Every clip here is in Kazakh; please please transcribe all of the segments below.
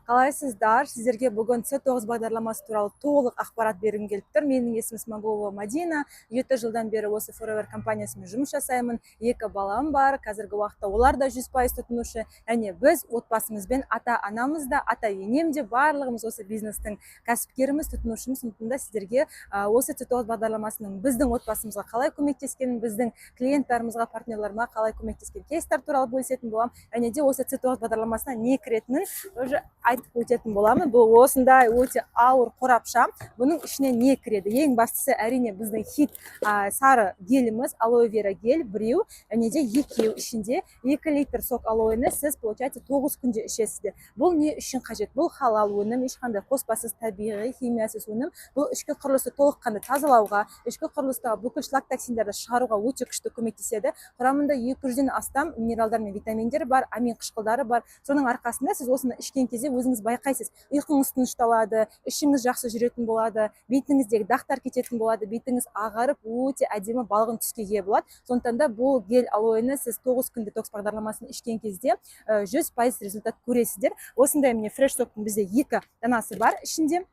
Қалайсыздар? Сіздерге бүгін С9 бағдарламасы туралы толық ақпарат бергім келіп тұр. Менің есімім Смагулова Мадина. 7 жылдан бері осы Forever компаниясымен жұмыс жасаймын. Екі балам бар. Қазіргі уақытта олар да 100% тұтынушы. Және біз отбасымызбен, ата анамыз да, ата енем де, барлығымыз осы бизнестің кәсіпкеріміз, тұтынушымыз. Сондықтан да сіздерге осы С9 бағдарламасының біздің отбасымызға қалай көмектескенін, біздің клиенттарымызға, партнерларыма қалай көмектескен кейстер туралы бөлісетін боламын. Және де осы С9 бағдарламасына не кіретінін уже айтып өтетін боламын. Бұл осындай өте ауыр қорапша. Бұның ішіне не кіреді? Ең бастысы, әрине, біздің хит сары геліміз, алоэ вера гель біреу және де екеу. Ішінде 2 литр сок алоэні сіз, получается, 9 күнде ішесіздер. Бұл не үшін қажет? Бұл халал өнім, ешқандай қоспасыз, табиғи, химиясыз өнім. Бұл ішкі құрылысты толыққанды тазалауға, ішкі құрылыстағы бүкіл шлак, токсиндерді шығаруға өте күшті көмектеседі. Құрамында 200-ден астам минералдар мен витаминдер бар, амин қышқылдары бар. Соның арқасында сіз осыны ішкен кезде өзіңіз байқайсыз: ұйқыңыз тынышталады, ішіңіз жақсы жүретін болады, бетіңіздегі дақтар кететін болады, бетіңіз ағарып, өте әдемі балғын түске ие болады. Сондықтан да бұл гель алоэні сіз 9 күн детокс бағдарламасын ішкен кезде 100% результат көресіздер. Осындай, міне, фреш соктың бізде екі данасы бар ішінде.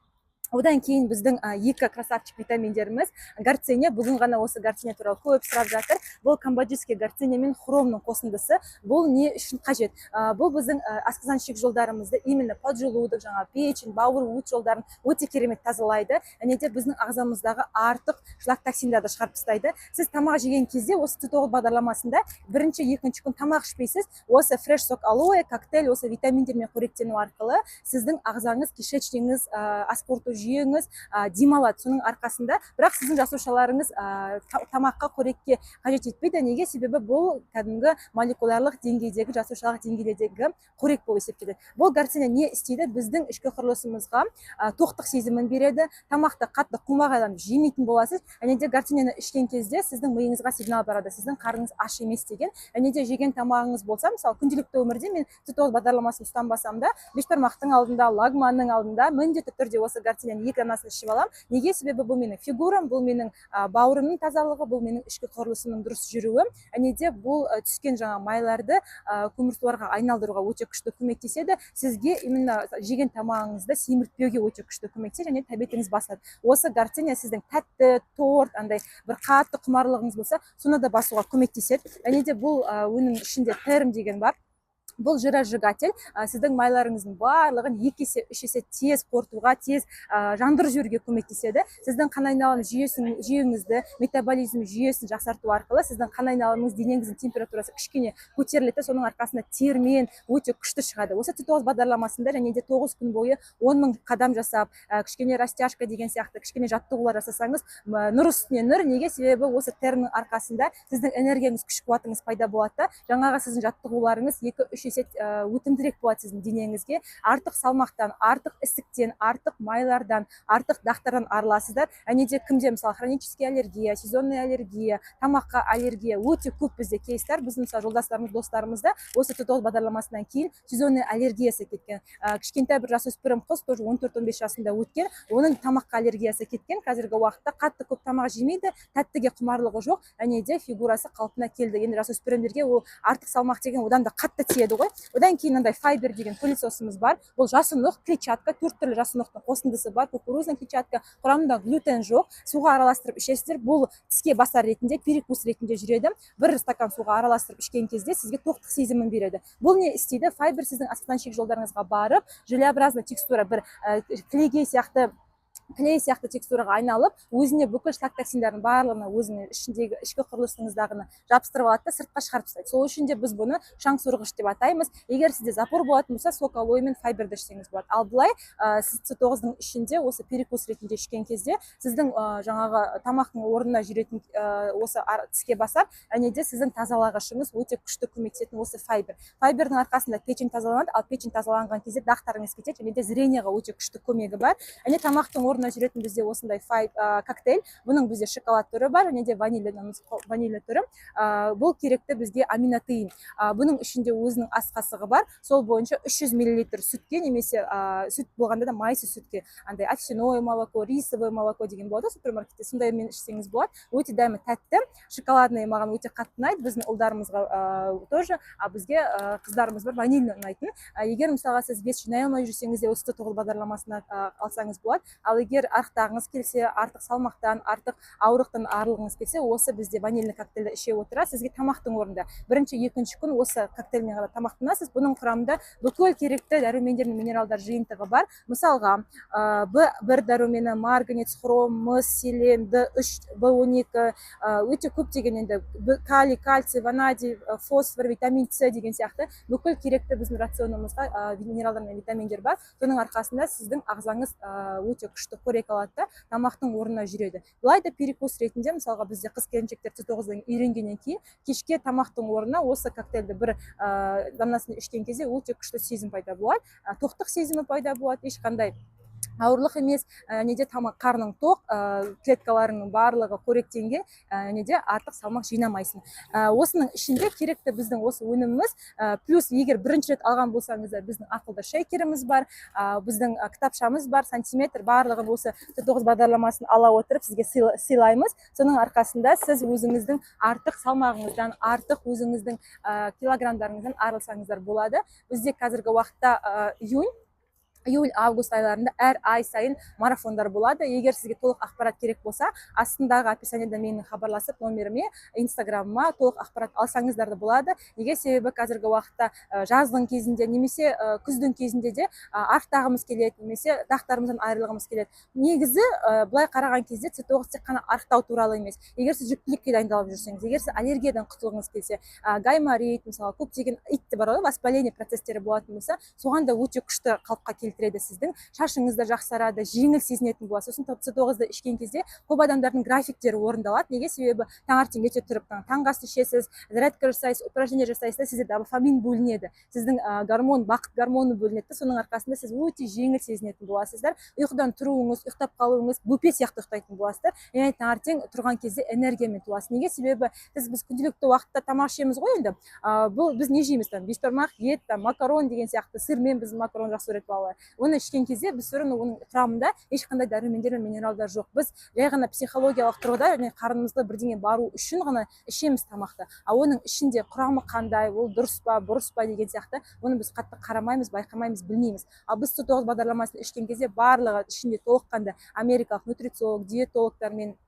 Одан кейін біздің екі красавчик витаминдеріміз, гарциния. Бүгін ғана осы гарциния туралы көп сұрап жатыр. Бұл камбоджийский гарциния мен хромның қосындысы. Бұл не үшін қажет? Бұл біздің асқазан ішек жолдарымызды, именно поджелудок, жаңағы печень, бауыр, өт жолдарын өте керемет тазалайды және де біздің ағзамыздағы артық шлак, токсиндерді шығарып тастайды. Сіз тамақ жеген кезде, осы С9 бағдарламасында бірінші, екінші күн тамақ ішпейсіз. Осы фреш сок алоэ коктейль, осы витаминдермен қоректену арқылы сіздің ағзаңыз, кишечнигіңіз, ас қорыту жүйеңіз демалады. Соның арқасында, бірақ, сіздің жасушаларыңыз тамаққа, қорекке қажет етпейді. Неге? Себебі бұл кәдімгі молекулярлық деңгейдегі, жасушалық деңгейдегі қорек болып есептеледі. Бұл гарциния не істейді? Біздің ішкі құрылысымызға тоқтық сезімін береді, тамақты қатты қомағайланып жемейтін боласыз. Және де гарцинияны ішкен кезде сіздің миыңызға сигнал барады, сіздің қарныңыз аш емес деген. Және де жеген тамағыңыз болса, мысалы, күнделікті өмірде мен С9 бағдарламасын ұстанбасам да, бешбармақтың алдында, лагманның алдында міндетті түрде осы гарцинияның екі данасын ішіп аламын. Неге? Себебі бұл менің фигурам, бұл менің бауырымның тазалығы, бұл менің ішкі құрылысымның дұрыс жүруі. Және де бұл түскен жаңа майларды көмірсуларға айналдыруға өте күшті көмектеседі. Сізге именно жеген тамағыңызды семіртпеуге өте күшті көмектеседі және тәбетіңіз басады. Осы гарциния сіздің тәтті, торт, андай бір қатты құмарлығыңыз болса, соны да басуға көмектеседі. Және де бұл өнімнің ішінде терм деген бар. Бұл жиросжигатель, сіздің майларыңыздың барлығын екі есе, үш есе тез қорытуға, тез жандырып жіберуге көмектеседі. Сіздің қан айналым жүйесін, жүйеңізді, метаболизм жүйесін жақсарту арқылы сіздің қан айналымыңыз, денеңіздің температурасы кішкене көтеріледі. Соның арқасында термен өте күшті шығады. Осы С9 бағдарламасында және де 9 күн бойы 10 000 қадам жасап, кішкене растяжка деген сияқты кішкене жаттығулар жасасаңыз, нұр үстіне нұр. Неге? Себебі осы термнің арқасында сіздің энергияңыз, күш қуатыңыз пайда болады да, жаңағы сіздің жаттығуларыңыз 2-3 есе өтімдірек болады сіздің денеңізге. Артық салмақтан, артық ісіктен, артық майлардан, артық дақтардан арыласыздар. Және де кімде, мысалы, хронический аллергия, сезонный аллергия, тамаққа аллергия, өте көп бізде кейстер. Біздің, мысалы, жолдастарымыз, достарымызда осы С9 бағдарламасынан кейін сезонный аллергиясы кеткен. Кішкентай бір жасөспірім қыз, тоже 14-15 жасында өткен, оның тамаққа аллергиясы кеткен. Қазіргі уақытта қатты көп тамақ жемейді, тәттіге құмарлығы жоқ және де фигурасы қалпына келді. Енді жасөспірімдерге ол артық салмақ деген одан да қатты тиеді ғой. Одан кейін мынандай файбер деген пылесосымыз бар. Бұл жасұнық, клетчатка, төрт түрлі жасұнықтың қосындысы бар, кукурузный клетчатка. Құрамында глютен жоқ. Суға араластырып ішесіздер. Бұл тіске басар ретінде, перекус ретінде жүреді. Бір стакан суға араластырып ішкен кезде сізге тоқтық сезімін береді. Бұл не істейді? Файбер сіздің асқазан ішек жолдарыңызға барып, желеобразный текстура, бір клейге сияқты, клей сияқты текстураға айналып, өзіне бүкіл шлак, токсиндердің барлығын өзінің ішіндегі ішкі құрылысыңыздағыны жабыстырып алады да, сыртқа шығарып тастайды. Сол үшін де біз бұны шаң сорғыш деп атаймыз. Егер сізде запор болатын болса, сок алоэ мен файберді ішсеңіз болады. Ал былай сіз С9-дың ішінде осы перекус ретінде ішкен кезде сіздің жаңағы тамақтың орнына жүретін осы тіске басар және де сіздің тазалағышыңыз, өте күшті көмектесетін осы файбер. Файбердің арқасында печень тазаланады, ал печень тазаланған кезде дақтарыңыз кетеді және де зрение ға өте күшті көмегі бар. Және тамақтың орнына орнына жүретін бізде осындай коктейль. Бұның бізде шоколад түрі бар және де ванильді түрі. Бұл керекті бізге аминотеин. Бұның ішінде өзінің ас қасығы бар, сол бойынша 300 миллилитр сүтке немесе сүт болғанда да майсыз сүтке, андай овсяное молоко, рисовое молоко деген болады ғой супермаркетте, сондаймен ішсеңіз болады. Өте дәмі тәтті, шоколадный маған өте қатты ұнайды, біздің ұлдарымызға тоже, а бізге қыздарымыз бар, ванильный ұнайтын. Егер, мысалға, сіз вес жинай алмай жүрсеңіз де, осы Т9 бағдарламасына алсаңыз болады. Ал егер арықтағыңыз келсе, артық салмақтан, артық ауырлықтан арылғыңыз келсе, осы бізде ванильный коктейльді іше отыра, сізге тамақтың орнында бірінші, екінші күн осы коктейльмен ғана тамақтанасыз. Бұның құрамында бүкіл керекті дәрумендер мен минералдар жиынтығы бар. Мысалға, В1 дәрумені, марганец, хром, мыс, селен, Д3, В12, өте көптеген енді калий, кальций, ванадий, фосфор, витамин С деген сияқты бүкіл керекті біздің рационымызға минералдар мен витаминдер бар. Соның арқасында сіздің ағзаңыз өте күшті қорек алады да, тамақтың орнына жүреді. Былай да перекус ретінде, мысалға, бізде қыз келіншектер Т9-дан үйренгеннен кейін кешке тамақтың орнына осы коктейльді бір данасын ішкен кезде өте күшті сезім пайда болады, тоқтық сезімі пайда болады, ешқандай ауырлық емес, неде тамақ қарның тоқ, клеткаларыңның барлығы қоректенген, неде артық салмақ жинамайсың. Осының ішінде керекті біздің осы өніміміз. Плюс егер бірінші рет алған болсаңыздар, біздің ақылды шейкеріміз бар, біздің кітапшамыз бар, сантиметр, барлығын осы Т9 бағдарламасын ала отырып сізге сыйлаймыз. Соның арқасында сіз өзіңіздің артық салмағыңыздан, артық өзіңіздің килограммдарыңыздан арылсаңыздар болады. Бізде қазіргі уақытта июнь, июль, август айларында әр ай сайын марафондар болады. Егер сізге толық ақпарат керек болса, астындағы описаниеда менің хабарласып, номеріме, инстаграмыма толық ақпарат алсаңыздар да болады. Неге? Себебі қазіргі уақытта жаздың кезінде немесе күздің кезінде де арықтағымыз келеді немесе дақтарымыздан айырылғымыз келеді. Негізі, былай қараған кезде С9 тек қана арықтау туралы емес. Егер сіз жүктілікке дайындалып жүрсеңіз, егер сіз аллергиядан құтылғыңыз келсе, гайморит, мысалы, көптеген ит бар ғой, воспаление процестері болатын болса, соған да өте күшті қалыпқа келтіреді. Сіздің шашыңыз да жақсарады, жеңіл сезінетін боласыз. Сосын С9-ды ішкен кезде көп адамдардың графиктері орындалады. Неге? Себебі таңертең ерте тұрып, таңғы асты ішесіз, зарядка жасайсыз, упражнение жасайсыз да, сізде дофамин бөлінеді, сіздің гормон, бақыт гормоны бөлінеді да, соның арқасында сіз өте жеңіл сезінетін боласыздар. Ұйқыдан тұруыңыз, ұйықтап қалуыңыз, бөпе сияқты ұйықтайтын боласыздар және таңертең тұрған кезде энергиямен туасыз. Неге? Себебі біз күнделікті уақытта тамақ ішеміз ғой енді. Бұл біз не жейміз? Там бешбармақ, ет, там макарон деген сияқты, сырмен, біздің макарон жақсы көреді балалар. Оны ішкен кезде біз все равно оның құрамында ешқандай дәрумендер мен минералдар жоқ. Біз жай ғана психологиялық тұрғыда және қарнымызға бірдеңе бару үшін ғана ішеміз тамақты. А оның ішінде құрамы қандай, ол дұрыс па, бұрыс па деген сияқты, оны біз қатты қарамаймыз, байқамаймыз, білмейміз. Ал біз С9 бағдарламасын ішкен кезде барлығы ішінде толыққанды америкалық нутрициолог, диетологтармен,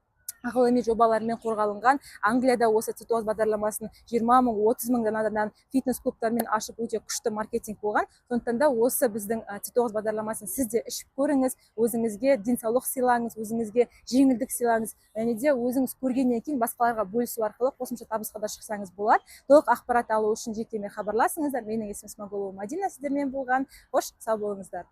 ғылыми жобалармен қорғалынған. Англияда осы С9 бағдарламасын 20 мың, 30 мың данадан фитнес клубтармен ашып, өте күшті маркетинг болған. Сондықтан да осы біздің С9 бағдарламасын сіз де ішіп көріңіз, өзіңізге денсаулық сыйлаңыз, өзіңізге жеңілдік сыйлаңыз және де өзіңіз көргеннен кейін басқаларға бөлісу арқылы қосымша табысқа да шықсаңыз болады. Толық ақпарат алу үшін жекеме хабарласыңыздар. Менің есімім Смағұлова Мадина сіздермен болған. Қош, сау болыңыздар.